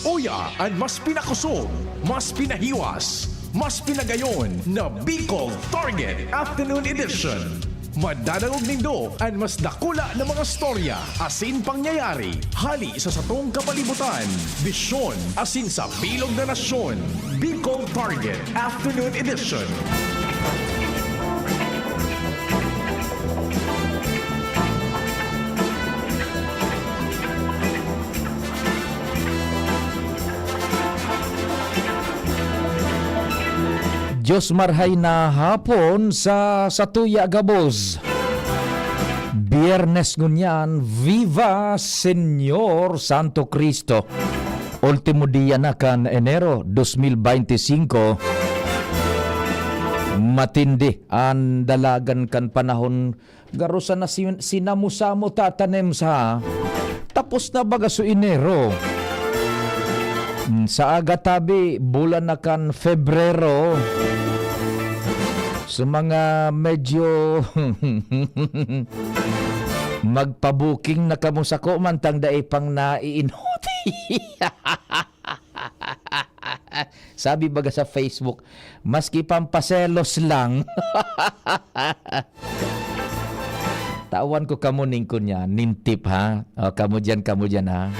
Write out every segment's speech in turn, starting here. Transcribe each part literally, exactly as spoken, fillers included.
Uya an mas pinakosog, mas pinahiwas, mas pinagayon na Bicol Target Afternoon Edition. Madadangog nindo an mas dakula na mga storya asin pangyayari hali sa satong kapalibutan, bisyon asin sa bilog na nasyon. Bicol Target Afternoon Edition. Diyos marhay na hapon sa satuya gabos. Biyernes ngunyan, Viva Señor Santo Cristo! Ultimo dia na kan Enero dos mil beinti singko. Matindi an dalagan kan panahon. Garo sana si-, sinamo-samo tatanem sa tapos na baga so Enero. Mm, sa aga tabi, bulan na kan Febrero. Sa mga medyo magpabuking na kamo sako, mantang dai pang naiinot. Sabi baga sa Facebook, "Maski pampaselos lang." Tawan ko kamo ning kunya, nin tip, ha? O, kamo diyan, kamo diyan, ha?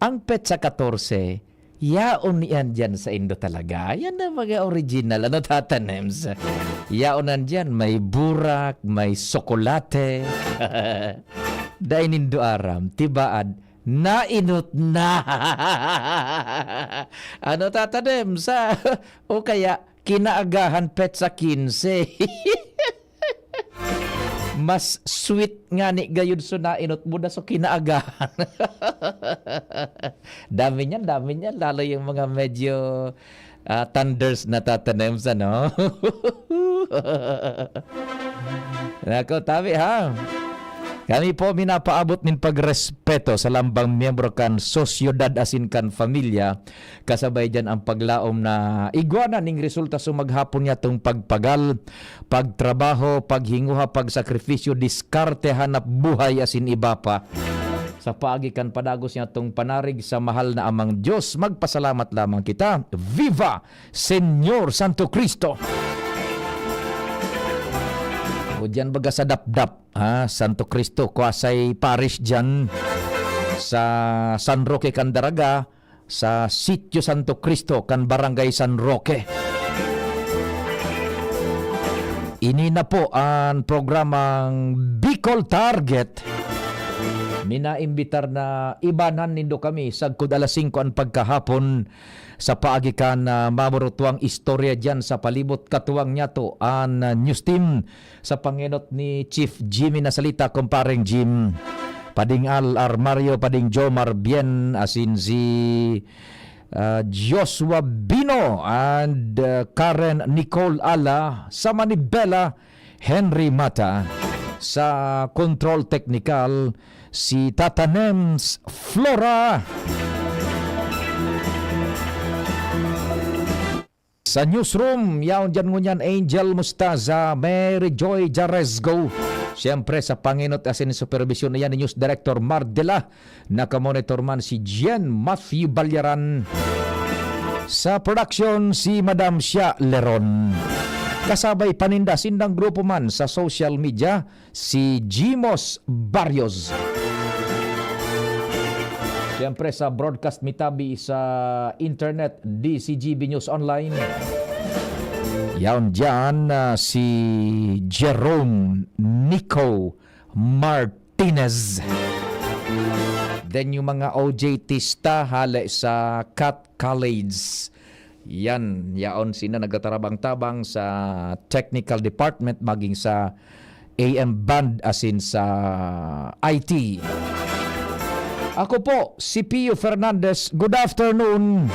Ang petsa katorse, yaon iyan diyan sa indo talaga. Yan ang mga original. Ano, Tata Nems? Yaon nandiyan, may burak, may sokolate. Dai nindo aram, tibaad, nainot na. Ano, Tata Nems, ha? O kaya, kinaagahan petsa kinse. Mas sweet ngani gayud so nainot mo na so kinaagahan. Dami niyan, dami niyan. Lalo yung mga medyo, ah, thunders na tatanim sa, no? Nako, tabi, ha? Kami po minapaabot nin pagrespeto sa lambang miyembro kan sosyedad asin kan familya, kasabay diyan ang paglaom na igwa na ning resulta sa maghapon niyatong pagpagal, pagtrabaho, paghinguha, pagsakripisyo, diskarte, hanap buhay, asin iba pa. Sa paagi kan padagos niyatong panarig sa mahal na Amang Diyos, magpasalamat lamang kita. Viva Señor Santo Cristo! O diyan baga sa Dapdap, ha, Santo Cristo, Kwasay Parish diyan sa San Roque, Candaraga, sa Sitio Santo Cristo kan Barangay San Roque. Ini na po an programang Bicol Target. Minaimbitar na ibanan nindo kami sagkod alas singko an pagkahapon sa paagi kan, ah, mamurutwang istorya diyan sa palibot. Katuwang niyato an, ah, news team sa pangenot ni Chief Jimmy Nasalita, Kumpareng Jim. Pading Al Armario, Pading Jomar Bien, asin si, ah, Joshua Bino and, ah, Karen Nicole Ala, sa Manibela, Henry Mata, sa Control Technical, si Tata Nems Flora. Sa newsroom, yaon diyan ngunyan Angel Mustaza, Mary Joy Jaresgo. Siyempre, sa pangenot asin supervision na yan ni News Director Mardela, nakamonitor man si Jen Matthew Balyaran. Sa production, si Madam Shia Leron. Kasabay paninda sindang grupo man sa social media, si Jimos Barrios. Siyempre, sa broadcast mitabi sa internet, D C G B News Online. Yaon diyan, ah, si Jerome Nico Martinez. Then, yung mga O J Tista, hale sa Cat College. Yan, yaon sina nagtatarabang-tabang sa technical department, maging sa A M band asin sa I T. Ako po, si Pio Fernandez. Good afternoon.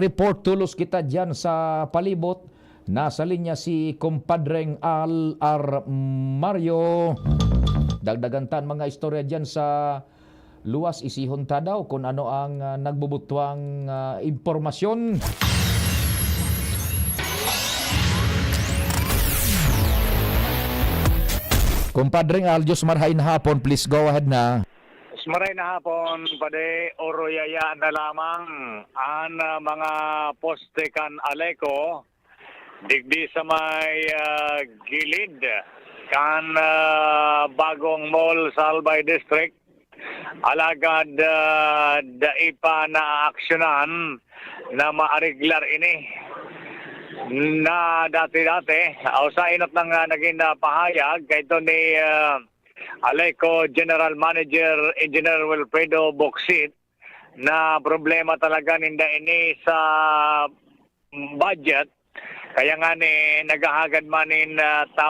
report, tulos kita diyan sa palibot. Nasa linya si Kumpadreng Al Armario. Dagdagan tan mga istorya diyan sa luwas, isihon ta daw kun ano ang, ah, nagbubutwang, ah, impormasyon. Kumpadreng Al, Diyos marhay na hapon, please go ahead na. Maray na hapon, padi, uruyaya na lamang an, ah, mga poste kan Aleco digdi sa may, ah, gilid kan, ah, bagong mall sa Albay District. Alagad, ah, dai pa naaksyonan na maareglar ini na dati-dati. O sa inot nang, ah, naging, ah, pahayag kay ito ni, ah, Aleco General Manager Engineer Wilfredo Bocsit na problema talaga ninda ini sa budget. Kaya nga ni naghahagad man nin, ah,